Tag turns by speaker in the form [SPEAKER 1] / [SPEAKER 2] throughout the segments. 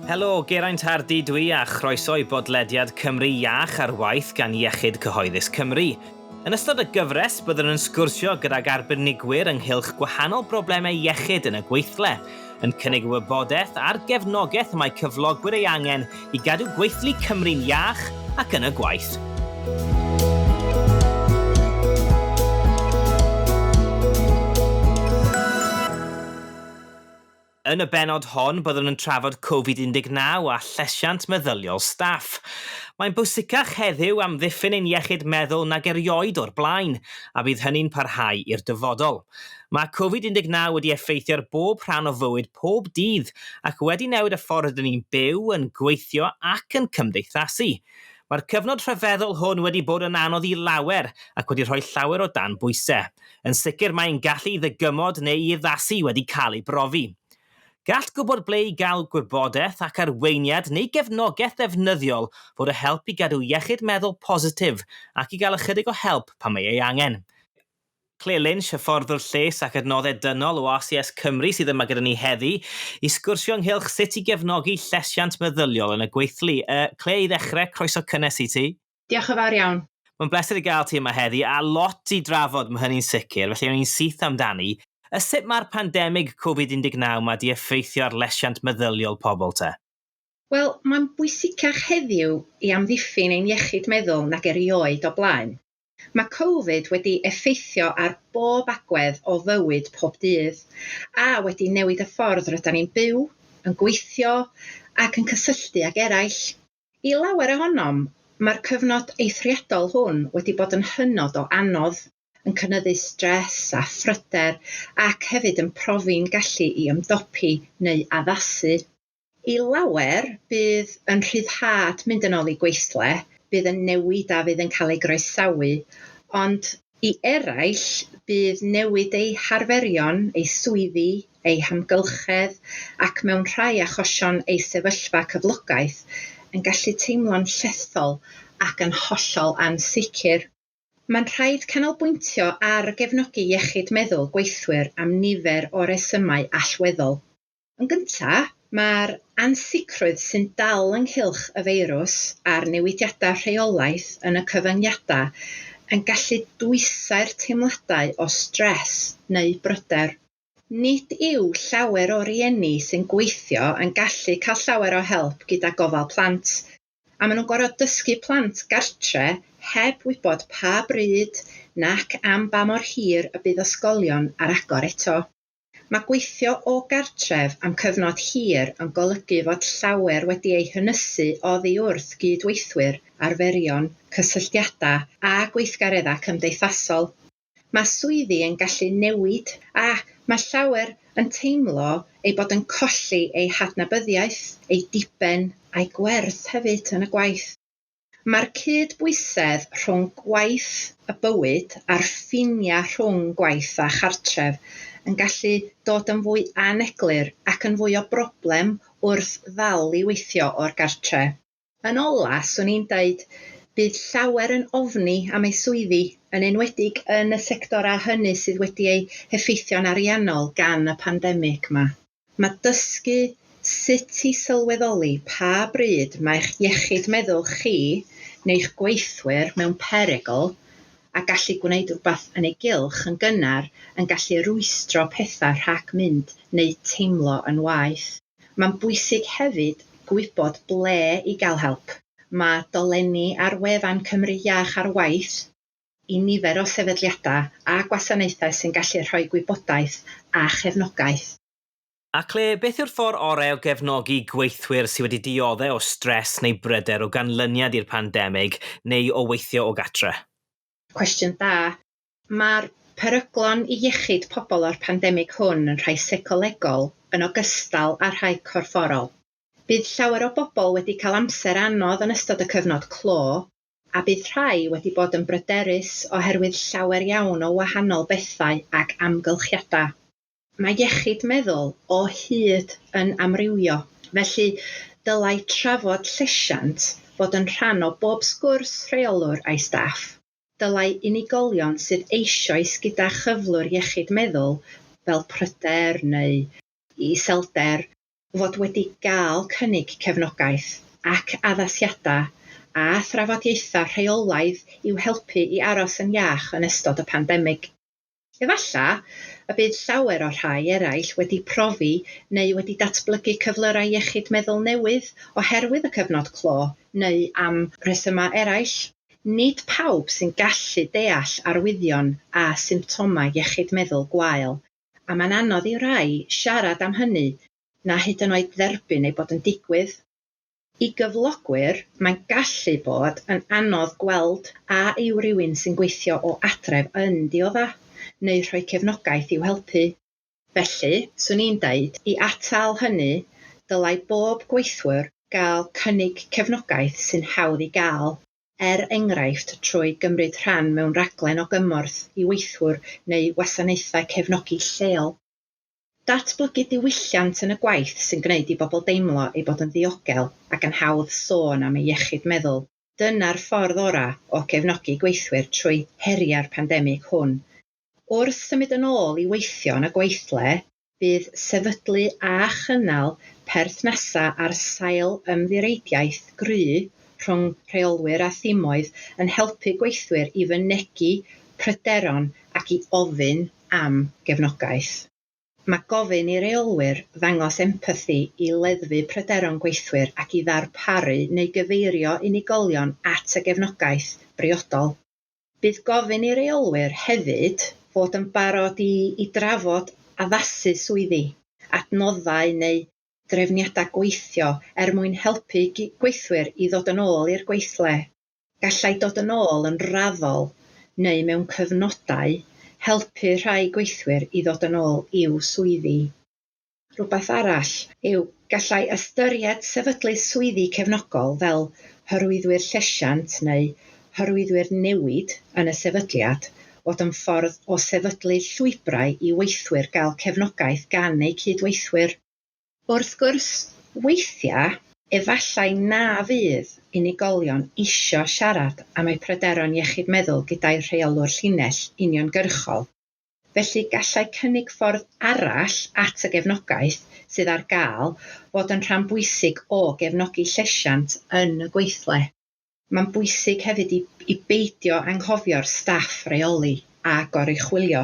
[SPEAKER 1] Helo, Geraint Hardy dwi a chroeso i bodlediad Cymru Iach ar waith gan Iechyd Cyhoeddus Cymru. Yn ystod y gyfres, byddwn yn sgwrsio gydag arbenigwyr ynghylch gwahanol broblemau iechyd yn y gweithle, yn cynnig y wybodaeth a'r gefnogaeth y mae cyflogwyr ei angen i gadw gweithlu Cymru'n iach ac yn y gwaith. Yn y bennod hon, byddwn yn trafod Covid-19 a llesiant meddyliol staff. Mae'n bwysicach heddiw amddiffyn ein iechyd meddwl nag erioed o'r blaen, a bydd hynny'n parhau i'r dyfodol. Mae Covid-19 wedi effeithio ar bob rhan o fywyd pob dydd ac wedi newid y ffordd rydyn ni'n byw, yn gweithio ac yn cymdeithasu. Mae'r cyfnod rhyfeddol hwn wedi bod yn anodd i lawer ac wedi rhoi llawer o dan bwysau. Yn sicr mae ein gallu i ddygymod neu i addasu wedi cael ei brofi. Gall gwybod ble i gael gwybodaeth ac arweiniad neu gefnogaeth ddefnyddiol fod o help i gadw iechyd meddwl positif ac i gael ychydig o help pan mae ei angen. Claire Lynch, hyfforddwr lles ac adnoddau dynol o RCS Cymru sydd yma gyda ni heddi i sgwrsio ynghylch sut i gefnogi llesiant meddyliol yn y gweithlu. Uh, Claire, i ddechrau, croeso cynnes i ti.
[SPEAKER 2] Diolch yn fawr iawn.
[SPEAKER 1] Mae'n bleser i gael ti yma heddi, a lot i drafod, mae hynny'n sicr, felly o'n i'n syth amdani. A sut mae'r pandemig Covid-19 ma di effeithio ar lesiant meddyliol pobl te?
[SPEAKER 2] Wel, mae'n bwysicach heddiw i amddiffyn ein iechyd meddwl nag erioed o blaen. Mae Covid wedi effeithio ar bob agwedd o fywyd pob dydd, a wedi newid y ffordd rydan ni'n byw, yn gweithio ac yn cysylltu ag eraill. I lawer ohonom, mae'r cyfnod eithriadol hwn wedi bod yn hynod o anodd, yn cynyddu stress a phryder ac hefyd yn profi'n gallu i ymdopi neu addasu. I lawer, bydd yn rhyddhad mynd yn ôl i gweithle, bydd yn newid a fydd yn cael ei groesawu, ond i eraill, bydd newid eu harferion, eu swyddi, eu hamgylchedd ac mewn rhai achosion eu sefyllfa cyflogaeth yn gallu teimlo'n llethol ac yn hollol ansicr. Mae'n rhaid canolbwyntio ar gefnogi iechyd meddwl gweithwyr am nifer o resymau allweddol. Yn gyntaf, mae'r ansicrwydd sy'n dal ynghylch y feirws a'r newidiadau rheolaeth yn y cyfyngiadau yn gallu dwysau'r teimladau o stres neu bryder. Nid yw llawer o rieni sy'n gweithio yn gallu cael llawer o help gyda gofal plant, a maen nhw'n gorfod dysgu plant gartre heb wybod pa bryd nac am ba mor hir y bydd ysgolion ar agor eto. Mae gweithio o gartref am cyfnod hir yn golygu fod llawer wedi eu hynysu oddi wrth gydweithwyr, arferion, cysylltiadau a gweithgareddau cymdeithasol. Mae swyddi yn gallu newid a mae llawer yn teimlo eu bod yn colli eu hadnabyddiaeth, eu diben a'u gwerth hefyd yn y gwaith. Mae'r cydbwysedd rhwng gwaith a bywyd a'r ffiniau rhwng gwaith a chartref yn gallu dod yn fwy aneglur ac yn fwy o broblem wrth ddal i weithio o'r gartre. Yn ola, swn i'n deud, bydd llawer yn ofni am eu swyddi, yn enwedig yn y sectorau hynny sydd wedi eu heffeithio'n ariannol gan y pandemig 'ma. Mae dysgu sut i sylweddoli pa bryd mae'ch iechyd meddwl chi neu'ch gweithwyr mewn perygl a gallu gwneud rhywbeth yn ei gylch yn gynnar yn gallu rwystro pethau rhag mynd neu teimlo yn waeth. Mae'n bwysig hefyd gwybod ble i gael help. Mae dolenni ar wefan Cymru Iach ar Waith i nifer o sefydliadau a gwasanaethau sy'n gallu rhoi gwybodaeth a chefnogaeth.
[SPEAKER 1] A Claire, beth yw'r ffordd orau o gefnogi gweithwyr sydd wedi dioddef o stres neu bryder o ganlyniad i'r pandemig neu o weithio o gatre?
[SPEAKER 2] Cwestiwn da. Mae'r peryglon i iechyd pobl o'r pandemig hwn yn rhai seicolegol yn ogystal â rhai corfforol. Bydd llawer o bobl wedi cael amser anodd yn ystod y cyfnod clo, a bydd rhai wedi bod yn bryderus oherwydd llawer iawn o wahanol bethau ac amgylchiadau. Mae iechyd meddwl o hyd yn amrywio, felly dylai trafod llesiant fod yn rhan o bob sgwrs rheolwr a'i staff. Dylai unigolion sydd eisoes gyda chyflwr iechyd meddwl, fel pryder neu iselder, fod wedi gael cynnig cefnogaeth ac addasiadau a thrafodiaethau rheolaidd i'w helpu i aros yn iach yn ystod y pandemig. Efallai y bydd llawer o'r rhai eraill wedi profi neu wedi datblygu cyflyrau iechyd meddwl newydd oherwydd y cyfnod clo neu am resymau eraill. Nid pawb sy'n gallu deall arwyddion a symptomau iechyd meddwl gwael, a mae'n anodd i rai siarad am hynny na hyd yn oed dderbyn ei bod yn digwydd. I gyflogwyr, mae'n gallu bod yn anodd gweld a yw rhywun sy'n gweithio o adref yn diodda neu rhoi cefnogaeth i'w helpu. Felly, swn i'n deud, i atal hynny, dylai bob gweithwyr gael cynnig cefnogaeth sy'n hawdd i gael, er enghraifft trwy gymryd rhan mewn rhaglen o gymorth i weithwyr neu wasanaethau cefnogi lleol. Datblygu diwylliant yn y gwaith sy'n gwneud i bobl deimlo ei bod yn ddiogel ac yn hawdd sôn am eu iechyd meddwl. Dyna'r ffordd orau o gefnogi gweithwyr trwy heriau'r pandemig hwn. Wrth symud yn ôl i weithio yn y gweithle, bydd sefydlu a chynnal perthnasau ar sail ymddireidiaeth gry rhwng rheolwyr a thimoedd yn helpu gweithwyr i fynegi pryderon ac i ofyn am gefnogaeth. Mae gofyn i reolwyr ddangos empathi i leddfu pryderon gweithwyr ac i ddarparu neu gyfeirio unigolion at y gefnogaeth briodol. Bydd gofyn i reolwyr hefyd fod yn barod i drafod addasu swyddi, adnoddau neu drefniadau gweithio er mwyn helpu gweithwyr i ddod yn ôl i'r gweithle. Gallai dod yn ôl yn raddol neu mewn cyfnodau helpu rhai gweithwyr i ddod yn ôl i'w swyddi. Rhywbeth arall yw gallai ystyried sefydlu swyddi cefnogol fel hyrwyddwyr llesiant neu hyrwyddwyr newid yn y sefydliad fod yn ffordd o sefydlu llwybrau i weithwyr gael cefnogaeth gan eu cydweithwyr. Wrth gwrs, weithiau, efallai na fydd unigolion isio siarad am eu pryderon iechyd meddwl gyda'i rheolwr llinell uniongyrchol. Felly gallai cynnig ffordd arall at y gefnogaeth sydd ar gael fod yn rhan bwysig o gefnogi llesiant yn y gweithle. Mae'n bwysig hefyd i beidio anghofio'r staff reoli a goruchwylio.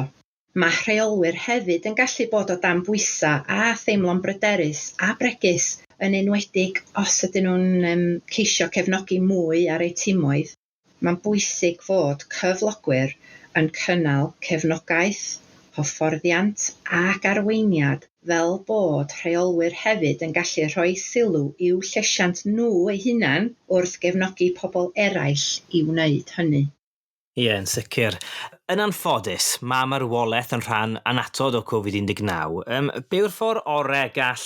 [SPEAKER 2] Mae rheolwyr hefyd yn gallu bod o dan bwysau a theimlo'n bryderus a bregus, yn enwedig os ydyn nhw'n ceisio cefnogi mwy ar eu timoedd. Mae'n bwysig fod cyflogwyr yn cynnal cefnogaeth, hyfforddiant ac arweiniad fel bod rheolwyr hefyd yn gallu rhoi sylw i'w llesiant nhw eu hunain wrth gefnogi pobl eraill i wneud hynny.
[SPEAKER 1] Ie, yn sicr. Yn anffodus, mae marwolaeth yn rhan annatod o Covid-19. Be yw'r ffordd orau gall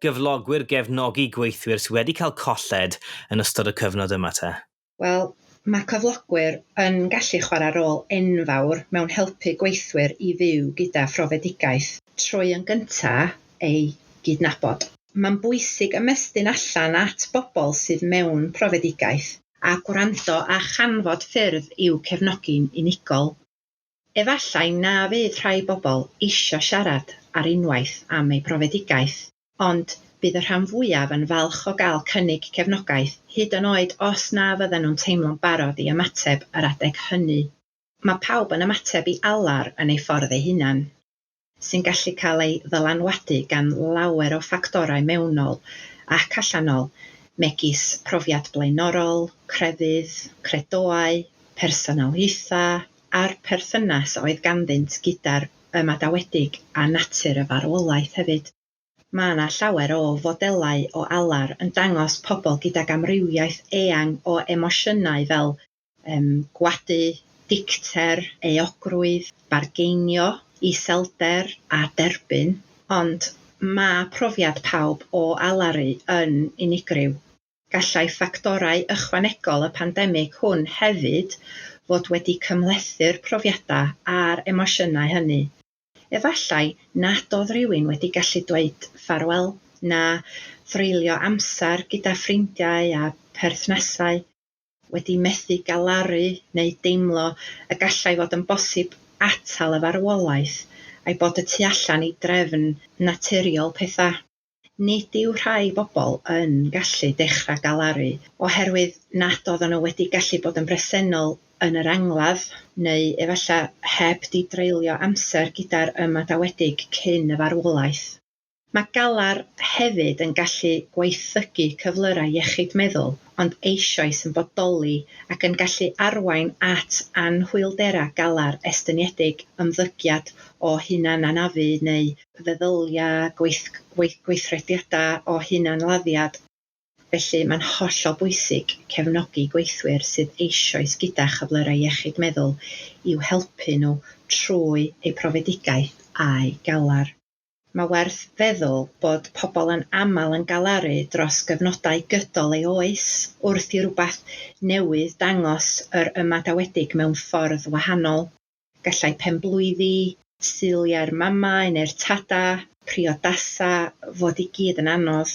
[SPEAKER 1] gyflogwyr gefnogi gweithwyr sydd wedi cael colled yn ystod y cyfnod yma te?
[SPEAKER 2] Wel, mae cyflogwyr yn gallu chwarae rôl enfawr mewn helpu gweithwyr i fyw gyda phrofedigaeth trwy yn gyntaf ei gydnabod. Mae'n bwysig ymestyn allan at bobl sydd mewn profedigaeth a gwrando a chanfod ffyrdd i'w cefnogi'n unigol. Efallai na fydd rhai bobl isio siarad ar unwaith am eu profedigaeth, ond bydd y rhan fwyaf yn falch o gael cynnig cefnogaeth hyd yn oed os na fydden nhw'n teimlo'n barod i ymateb yr adeg hynny. Mae pawb yn ymateb i alar yn ei ffordd ei hunan, sy'n gallu cael ei ddylanwadu gan lawer o ffactorau mewnol ac allanol, megis profiad blaenorol, crefydd, credoau, personoliaethau a'r perthynas oedd ganddynt gyda'r ymadawedig a natur y farwolaeth hefyd. Mae yna llawer o fodelau o alar yn dangos pobl gydag amrywiaeth eang o emosiynau fel gwadu, dicter, euogrwydd, bargeinio, iselder a derbyn, ond mae profiad pawb o alaru yn unigryw. Gallai ffactorau ychwanegol y pandemig hwn hefyd fod wedi cymhlethu'r profiadau a'r emosiynau hynny. Efallai nad oedd rhywun wedi gallu dweud ffarwel na threulio amser gyda ffrindiau a perthnasau, wedi methu galaru neu deimlo y gallai fod yn bosib atal y farwolaeth a'i bod y tu allan i drefn naturiol pethau. Nid yw rhai bobl yn gallu dechrau galaru oherwydd nad oedden nhw wedi gallu bod yn bresennol yn yr angladd neu efallai heb di dreulio amser gyda'r ymadawedig cyn y farwolaeth. Mae galar hefyd yn gallu gwaethygu cyflyrau iechyd meddwl, ond eisoes yn bodoli ac yn gallu arwain at anhwylderau galar estynedig, ymddygiad o hunan-anafu neu feddyliau, gweithrediadau o hunanladdiad. Felly mae'n hollol bwysig cefnogi gweithwyr sydd eisoes gyda chyflyrau iechyd meddwl i'w helpu nhw trwy eu profedigaeth a'u galar. Mae werth feddwl bod pobl yn aml yn galaru dros gyfnodau gydol ei oes wrth i rywbeth newydd dangos yr ymadawedig mewn ffordd wahanol. Gallai penblwyddi, Suliau'r mamau neu'r tada, priodasa fod i gyd yn anodd.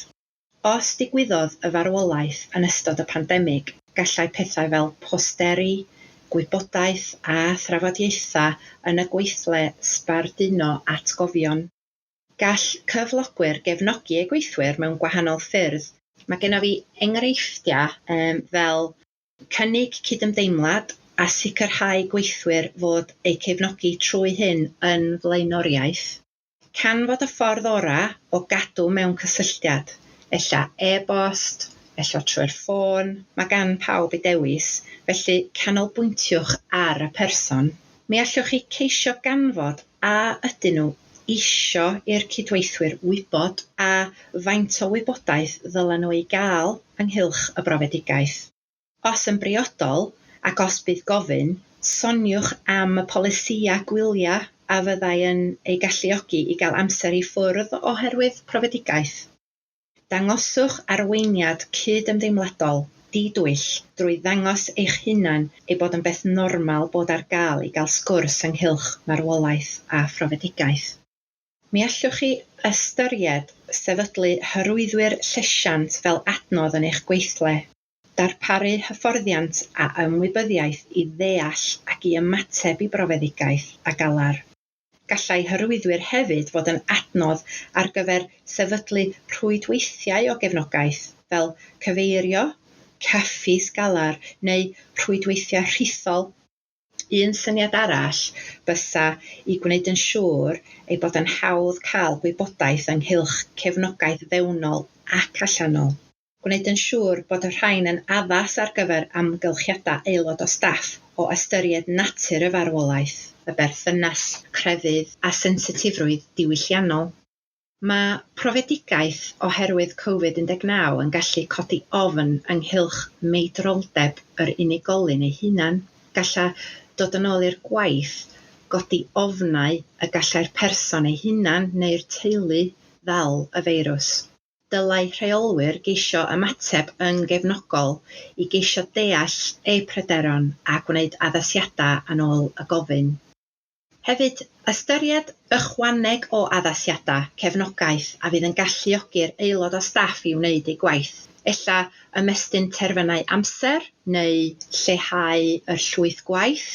[SPEAKER 2] Os digwyddodd y farwolaeth yn ystod y pandemig, gallai pethau fel posteri, gwybodaeth a thrafodiaethau yn y gweithle sbarduno atgofion. Gall cyflogwyr gefnogi eu gweithwyr mewn gwahanol ffyrdd. Mae genna fi enghreifftiau fel cynnig cydymdeimlad a sicrhau gweithwyr fod eu cefnogi trwy hyn yn flaenoriaeth. Canfod y ffordd orau o gadw mewn cysylltiad, ella e-bost, ella trwy'r ffôn, mae gan pawb ei dewis, felly canolbwyntiwch ar y person. Mi allwch chi ceisio ganfod a ydyn nhw isio i'r cydweithwyr wybod a faint o wybodaeth ddylen nhw ei gael ynghylch y brofedigaeth. Os yn briodol, ac os bydd gofyn, soniwch am y polisïau gwyliau a fyddai yn ei galluogi i gael amser i ffwrdd oherwydd profedigaeth. Dangoswch arweiniad cydymdeimladol, didwyll, drwy ddangos eich hunan ei bod yn beth normal bod ar gael i gael sgwrs ynghylch marwolaeth a phrofedigaeth. Mi allwch chi ystyried sefydlu hyrwyddwyr llesiant fel adnodd yn eich gweithle, darparu hyfforddiant a ymwybyddiaeth i ddeall ac i ymateb i brofedigaeth a galar. Gallai hyrwyddwyr hefyd fod yn adnodd ar gyfer sefydlu rhwydweithiau o gefnogaeth fel cyfeirio, caffis galar neu rhwydweithiau rhithol. Un syniad arall bysa i gwneud yn siŵr ei bod yn hawdd cael gwybodaeth ynghylch cefnogaeth fewnol ac allanol. Gwneud yn siŵr bod y rhain yn addas ar gyfer amgylchiadau aelod o staff o ystyried natur y farwolaeth, y berthynas, crefydd a sensitifrwydd diwylliannol. Mae profedigaeth oherwydd Covid-19 yn gallu codi ofn ynghylch meidroldeb yr unigolyn ei hunan. Galla dod yn ôl i'r gwaith godi ofnau y gallai'r person ei hunan neu'r teulu ddal y feirws. Dylai rheolwyr geisio ymateb yn gefnogol i geisio deall eu pryderon a gwneud addasiadau yn ôl y gofyn. Hefyd, ystyried ychwaneg o addasiadau cefnogaeth a fydd yn galluogi'r aelod o staff i wneud ei gwaith. Ella ymestyn terfynau amser neu lleihau y llwyth gwaith,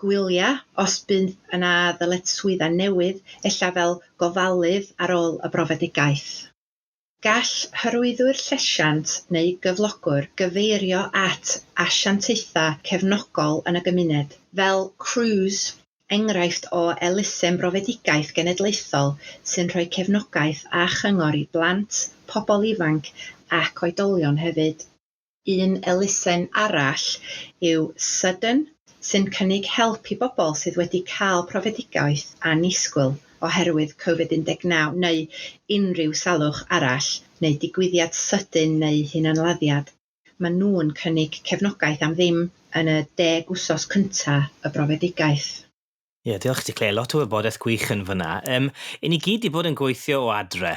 [SPEAKER 2] gwyliau os bydd yna ddyletswyddau newydd, ella fel gofalydd ar ôl y brofedigaeth. Gall hyrwyddwyr llesiant neu gyflogwr gyfeirio at asiantaethau cefnogol yn y gymuned, fel Cruse, enghraifft o elusen brofedigaeth genedlaethol sy'n rhoi cefnogaeth a chyngor i blant, pobl ifanc ac oedolion hefyd. Un elusen arall yw Sudden, sy'n cynnig help i bobl sydd wedi cael profedigaeth annisgwyl oherwydd Covid-19 neu unrhyw salwch arall neu digwyddiad sydyn neu hunanladdiad. Maen nhw'n cynnig cefnogaeth am ddim yn y 10 wsos cyntaf y brofedigaeth.
[SPEAKER 1] Ie, diolch ti Claire, lot o wybodaeth gwych yn fyna. I ni gyd 'di bod yn gweithio o adre.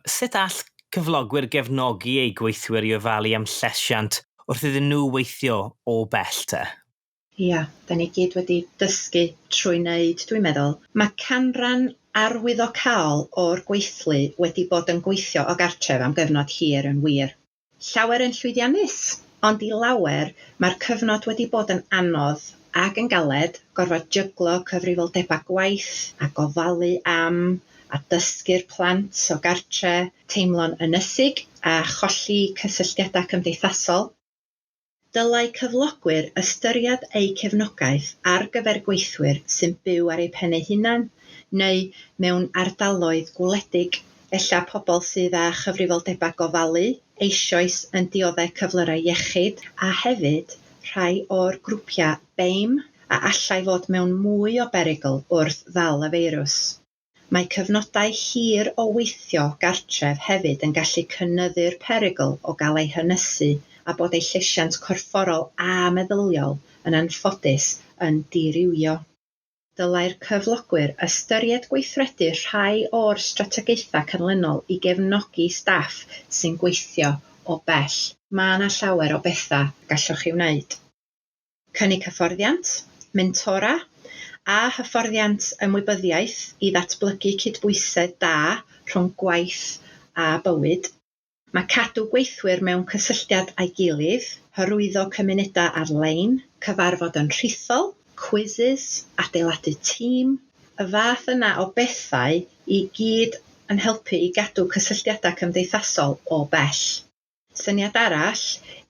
[SPEAKER 1] Sut all cyflogwyr gefnogi eu gweithwyr i ofalu am llesiant wrth iddyn nhw weithio o bell te?
[SPEAKER 2] Ia, da ni gyd wedi dysgu trwy wneud, dwi'n meddwl. Mae canran arwyddocaol o'r gweithlu wedi bod yn gweithio o gartref am gyfnod hir yn wir. Llawer yn llwyddiannus, ond i lawer mae'r cyfnod wedi bod yn anodd ac yn galed, gorfod jyglo cyfrifoldebau gwaith a gofalu am a dysgu'r plant o gartre, teimlo'n ynysig a cholli cysylltiadau cymdeithasol. Dylai cyflogwyr ystyried eu cefnogaeth ar gyfer gweithwyr sy'n byw ar eu pen eu hunain neu mewn ardaloedd gwledig, ella pobl sydd â chyfrifoldebau gofalu eisoes yn dioddef cyflyrau iechyd, a hefyd rhai o'r grwpiau BAME a allai fod mewn mwy o berygl wrth ddal y feirws. Mae cyfnodau hir o weithio gartref hefyd yn gallu cynyddu'r perygl o gael eu hynysu a bod eu llesiant corfforol a meddyliol yn anffodus yn dirywio. Dylai'r cyflogwyr ystyried gweithredu rhai o'r strategaethau canlynol i gefnogi staff sy'n gweithio o bell. Mae yna llawer o bethau gallwch chi wneud. Cynnig hyfforddiant, mentora, a hyfforddiant ymwybyddiaeth i ddatblygu cydbwysedd da rhwng gwaith a bywyd. Mae cadw gweithwyr mewn cysylltiad â'i gilydd, hyrwyddo cymunedau ar-lein, cyfarfod yn rhithol, quizzes, adeiladu tîm, y fath yna o bethau i gyd yn helpu i gadw cysylltiadau cymdeithasol o bell. Syniad arall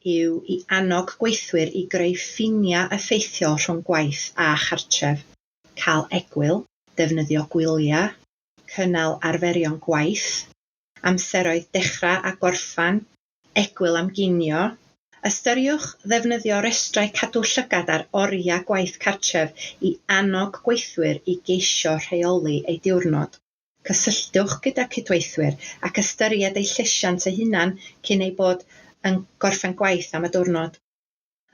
[SPEAKER 2] yw i annog gweithwyr i greu ffiniau effeithiol rhwng gwaith a chartref. Cael egwyl, defnyddio gwyliau, cynnal arferion gwaith, amseroedd dechrau a gorffan, egwyl am ginio. Ystyriwch ddefnyddio restrau cadw llygad ar oriau gwaith cartref i annog gweithwyr i geisio rheoli eu diwrnod. Cysylltwch gyda cydweithwyr ac ystyried eu llesiant eu hunan cyn eu bod yn gorffen gwaith am y diwrnod.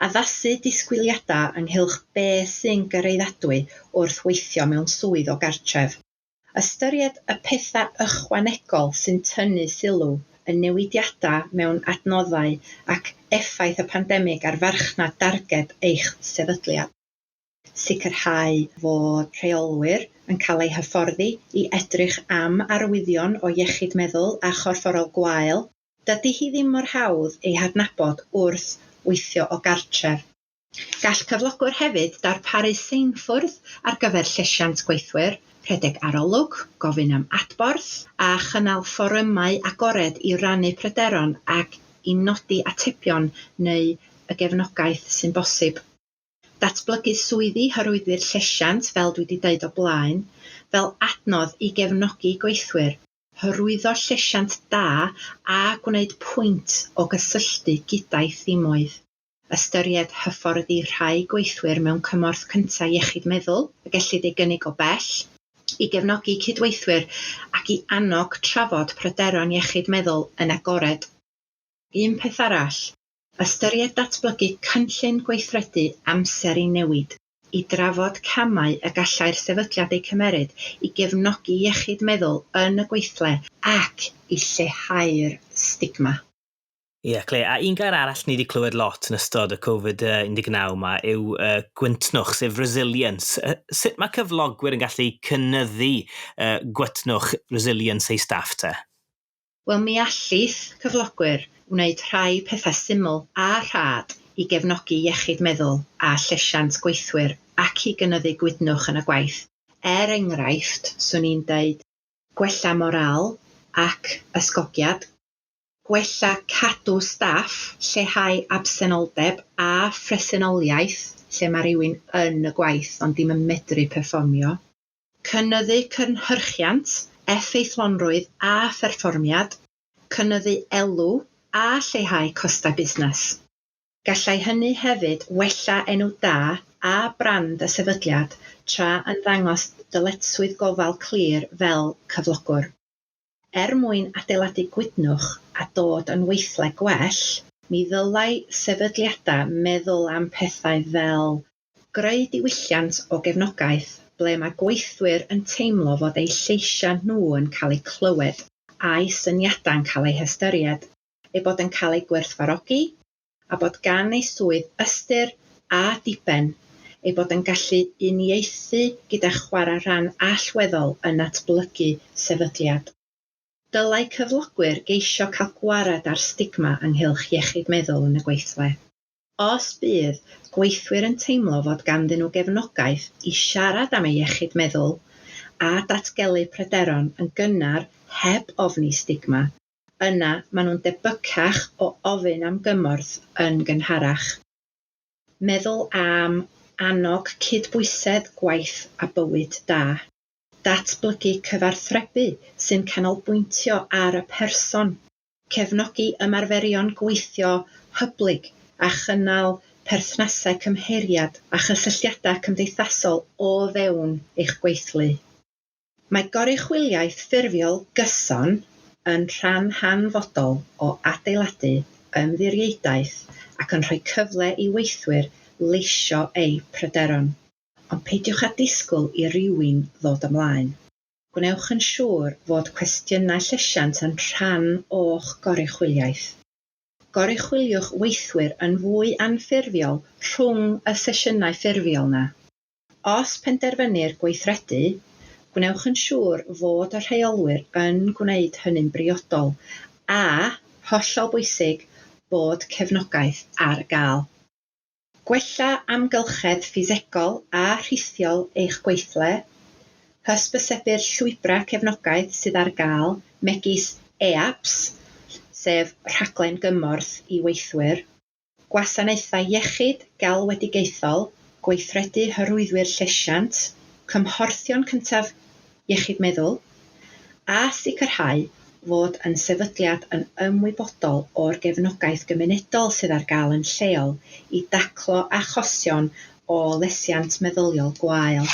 [SPEAKER 2] Addasu disgwyliadau ynghylch be sy'n gyraeddadwy wrth weithio mewn swydd o gartref. Ystyried y pethau ychwanegol sy'n tynnu sylw, y newidiadau mewn adnoddau ac effaith y pandemig ar farchnad darged eich sefydliad. Sicrhau fod rheolwyr yn cael eu hyfforddi i edrych am arwyddion o iechyd meddwl a chorfforol gwael. Dydy hi ddim mor hawdd ei hadnabod wrth weithio o gartref. Gall cyflogwyr hefyd darparu seinffwrdd ar gyfer llesiant gweithwyr, rhedeg arolwg, gofyn am adborth, a chynnal fforymau agored i rannu pryderon ac i nodi atebion neu y gefnogaeth sy'n bosib. Datblygu swyddi hyrwyddwyr llesiant, fel dwi wedi dweud o blaen, fel adnodd i gefnogi gweithwyr, hyrwyddo llesiant da a gwneud pwynt o gysylltu gyda'i thimoedd. Ystyried hyfforddi rhai gweithwyr mewn cymorth cyntaf iechyd meddwl, y gellid ei gynnig o bell, i gefnogi cydweithwyr ac i annog trafod pryderon iechyd meddwl yn agored. Un peth arall, ystyried datblygu cynllun gweithredu amser i newid i drafod camau y gallai'r sefydliad eu cymeryd i gefnogi iechyd meddwl yn y gweithle ac i lleihau'r stigma.
[SPEAKER 1] Ie, yeah, Claire, a un gair arall ni wedi clywed lot yn ystod y Covid-19 yma yw gwyntnwch, sef resilience. Sut mae cyflogwyr yn gallu cynyddu gwytnwch, resilience eu staff te?
[SPEAKER 2] Wel, mi allith cyflogwyr wneud rhai pethau syml a rhad i gefnogi iechyd meddwl a llesiant gweithwyr ac i gynyddu gwydnwch yn y gwaith. Er enghraifft, swn i'n deud gwella moral ac ysgogiad, gwella cadw staff, lleihau absenoldeb a phresenoliaeth, lle mae rhywun yn y gwaith ond dim yn medru perfformio, cynyddu cynhyrchiant, effeithlonrwydd a pherfformiad, cynyddu elw a lleihau costau busnes. Gallai hynny hefyd wella enw da a brand y sefydliad tra yn ddangos dyletswydd gofal clir fel cyflogwr. Er mwyn adeiladu gwydnwch a dod yn weithle gwell, mi ddylai sefydliadau meddwl am pethau fel greu diwylliant o gefnogaeth ble mae gweithwyr yn teimlo fod eu lleisiau nhw yn cael eu clywed a'u syniadau'n cael eu hystyried, eu bod yn cael eu gwerthfawrogi, a bod gan eu swydd ystyr a diben, eu bod yn gallu uniaethu gyda chwarae rhan allweddol yn natblygu sefydliad. Dylai cyflogwyr geisio cael gwared ar stigma ynghylch iechyd meddwl yn y gweithle. Os bydd gweithwyr yn teimlo fod ganddyn nhw gefnogaeth i siarad am eu iechyd meddwl a datgelu pryderon yn gynnar heb ofni stigma, yna maen nhw'n debycach o ofyn am gymorth yn gynharach. Meddwl am annog cydbwysedd gwaith a bywyd da. Datblygu cyfathrebu sy'n canolbwyntio ar y person. Cefnogi ymarferion gweithio hyblyg a chynnal perthnasau cymheiriad a chysylltiadau cymdeithasol o fewn eich gweithlu. Mae goruchwyliaeth ffurfiol gyson yn rhan hanfodol o adeiladu ymddiriedaeth ac yn rhoi cyfle i weithwyr leisio eu pryderon. Ond peidiwch â disgwyl i rywun ddod ymlaen. Gwnewch yn siŵr fod cwestiynau llesiant yn rhan o'ch goruchwyliaeth. Goruchwyliwch weithwyr yn fwy anffurfiol rhwng y sesiynau ffurfiol 'na. Os penderfynir gweithredu, gwnewch yn siŵr fod y rheolwyr yn gwneud hynny'n briodol a, hollol bwysig, bod cefnogaeth ar gael. Gwella amgylchedd ffisegol a rhithiol eich gweithle, hysbysebu'r llwybrau cefnogaeth sydd ar gael megis e-apps, sef rhaglen gymorth i weithwyr, gwasanaethau iechyd galwedigaethol, gweithredu hyrwyddwyr llesiant, cymhorthion cyntaf iechyd meddwl, a sicrhau fod yn sefydliad yn ymwybodol o'r gefnogaeth gymunedol sydd ar gael yn lleol i daclo achosion o lesiant meddyliol gwael.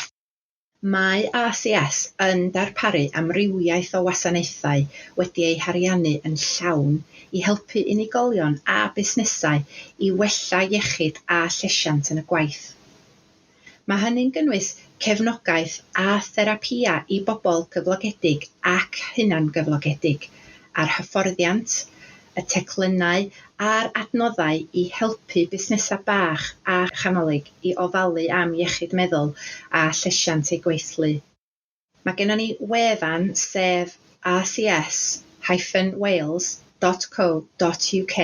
[SPEAKER 2] Mae ACS yn darparu amrywiaeth o wasanaethau wedi eu hariannu yn llawn i helpu unigolion a busnesau i wella iechyd a llesiant yn y gwaith. Mae hynny'n gynnwys cefnogaeth a therapia i bobl gyflogedig ac hunangyflogedig, a'r hyfforddiant, y teclynnau a'r adnoddau i helpu busnesau bach a chanolig i ofalu am iechyd meddwl a llesiant eu gweithlu. Mae gennym ni wefan sef acs-wales.co.uk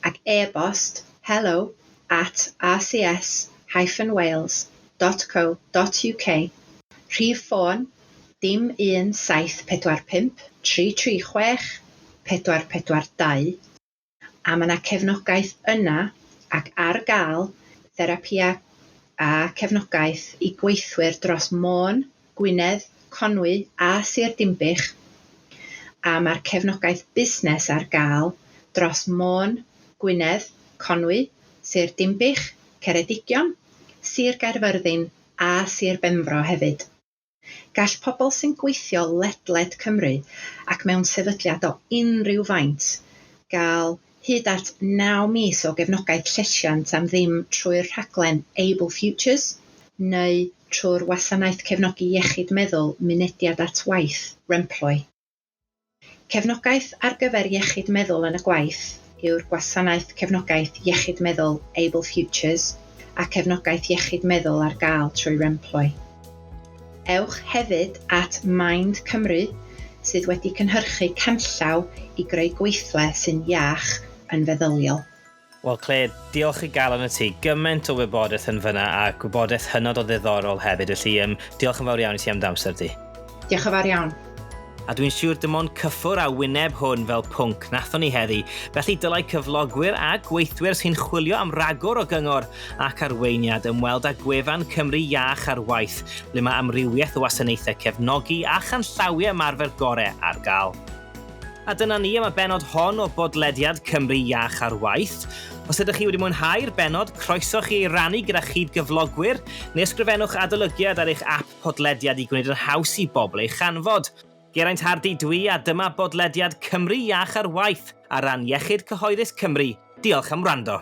[SPEAKER 2] ac e-bost hello@acs-wales.co.uk, rhif ffôn dim 1 745 336 442, a mae yna cefnogaeth yna ac ar gael therapia a cefnogaeth i gweithwyr dros Môn, Gwynedd, Conwy a Sir Dinbych, a mae'r cefnogaeth busnes ar gael dros Môn, Gwynedd, Conwy, Sir Dinbych, Ceredigion, Sir Gaerfyrddin a Sir Benfro hefyd. Gall pobl sy'n gweithio ledled Cymru ac mewn sefydliad o unrhyw faint gael hyd at 9 mis o gefnogaeth llesiant am ddim trwy'r rhaglen Able Futures neu trwy'r wasanaeth cefnogi iechyd meddwl Mynediad at Waith, Remploy. Cefnogaeth ar gyfer iechyd meddwl yn y gwaith yw'r gwasanaeth cefnogaeth iechyd meddwl Able Futures a cefnogaeth iechyd meddwl ar gael trwy Remploy. Ewch hefyd at Mind Cymru sydd wedi cynhyrchu canllaw i greu gweithle sy'n iach yn feddyliol.
[SPEAKER 1] Wel, Claire, diolch i galon y ti. Gymaint o wybodaeth yn fyna a gwybodaeth hynod o ddiddorol hefyd. Felly, diolch yn fawr iawn i ti am damser di.
[SPEAKER 2] Diolch yn fawr iawn.
[SPEAKER 1] A dwi'n siŵr dim ond cyffwr a wyneb hwn fel pwnc nathon ni heddi. Felly dylai cyflogwyr a gweithwyr sy'n chwilio am ragor o gyngor ac arweiniad ymweld â gwefan Cymru Iach ar Waith, ble mae amrywiaeth o wasanaethau cefnogi a chanllawiau ymarfer gorau ar gael. A dyna ni am y bennod hon o bodlediad Cymru Iach ar Waith. Os ydych chi wedi mwynhau'r bennod, croeso chi ei rannu gyda chyd-gyflogwyr, neu ysgrifennwch adolygiad ar eich app podlediad i gwneud yn haws i bobl ei chanfod. Geraint Hardy dwi, a dyma bodlediad Cymru Iach ar Waith ar ran Iechyd Cyhoeddus Cymru. Diolch am wrando.